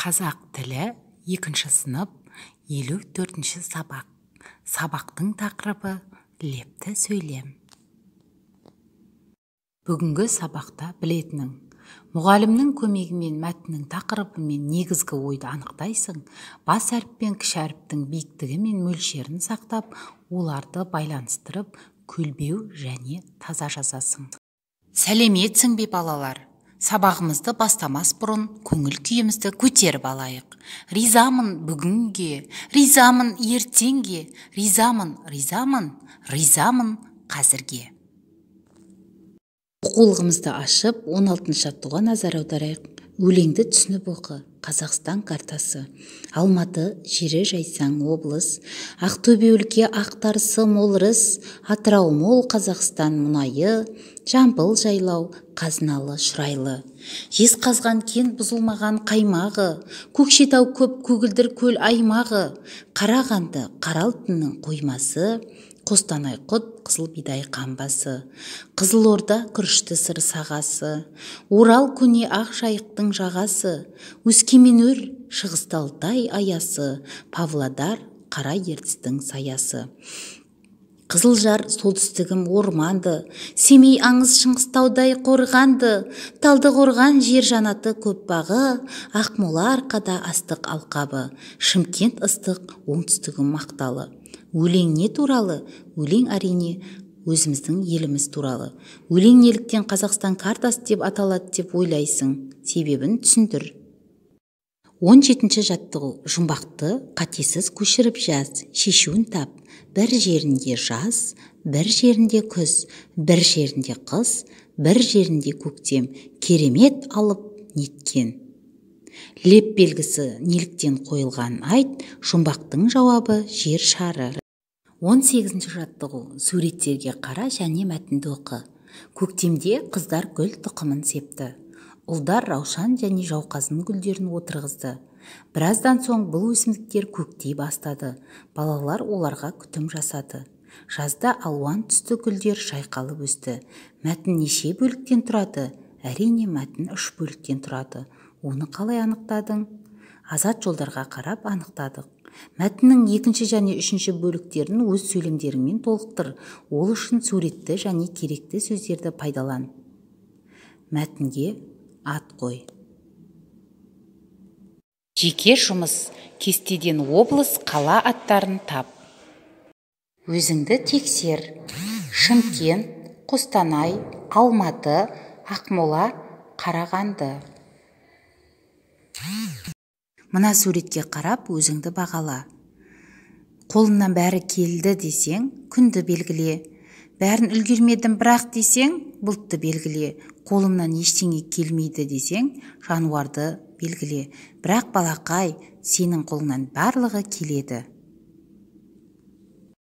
Қазақ тілі 2-ші сынып 54-ші сабақ. Сабақтың тақырыбы лепті сөйлем. Бүгінгі сабақта білетінің: мұғалімнің көмегімен мәтіннің тақырыбы мен негізгі ойды анықтайсың, бас әріп пен кіші әріптің биіктігі мен мөлшерін сақтап, оларды байланыстырып, көлбеу және таза жазасың. Сәлеметсің бе, балалар? Сабағымызды бастамас бұрын көңіл күйімізді көтеріп алайық. Ризамын бүгінге, ризамын ертеңге, ризамын, ризамын, ризамын қазірге. Оқулығымызды ашып, 16-шы жаттығуға назар аударайық. Өлеңді түсініп оқы. Қазақстан картасы. Алматы, жері жайсаң облыс, Ақтөбе өлке ақтарысы мол ырыс, Атырау мол Қазақстан мұнайы, Жамбыл жайлау, қазыналы шұрайлы. Жезқазған кен бұзылмаған қаймағы, Көкшетау көп көгілдір көл аймағы, Қарағанды қара алтынның қоймасы, Қостанай құт қызыл бидай қамбасы, Қызылорда күрішті сыр сағасы, Орал көне ақ жайықтың жағасы, Өскемен өр шығыста Алтай аясы, Павлодар қара ертістің саясы. Қызылжар солтүстігім орманды, Семей аңыз Шыңғыстаудай қорғанды, Талдықорған жер жанаты көп бағы, Ақмола арқада астық алқабы, Шымкент ыстық оңтүстігім мақталы. Өлең не туралы? Өлең әрине өзіміздің еліміз туралы. Өлең неліктен Қазақстан картасы деп аталады деп ойлайсың? Себебін түсіндір. 17-ші жаттығу. Жұмбақты қатесіз көшіріп жаз, шешуін тап. Бір жерінде жаз, бір жерінде күз, бір жерінде қыс, бір жерінде көктем. Керемет алып неткен. Леп белгісі неліктен қойылғанын айт. Жұмбақтың жауабы жер шары. 18-ші жаттығу. Суреттерге қара және мәтінді оқы. Көктемде қыздар гүл тұқымын септі. Ұлдар раушан және жауқазын гүлдерін отырғызды. Біраздан соң бұл өсімдіктер көктей бастады. Балалар оларға күтім жасады. Жазда алуан түсті гүлдер жайқалып өсті. Мәтін неше бөліктен тұрады? Әрине, мәтін 3 бөліктен тұрады. Оны қалай анықтадың? Азат жолдарға қарап анықтадық. Мәтіннің 2-ші және 3-ші бөліктерін өз сөйлемдеріңмен толықтыр. Ол үшін суретті және керекті сөздерді пайдалан. Мәтінге ат қой. Жеке жұмыс. Кестеден облыс, қала аттарын тап. Өзіңді тексер. Шымкент, Қостанай, Алматы, Ақмола, Қарағанды. Мына суретке қарап өзіңді бағала. Қолымнан бәрі келді десең, күнді белгіле. Бәрін үлгермедім бірақ десең, бұлтты белгіле. Қолымнан ештеңе келмейді десең, жануарды белгіле. Бірақ балақай, сенің қолыңнан барлығы келеді.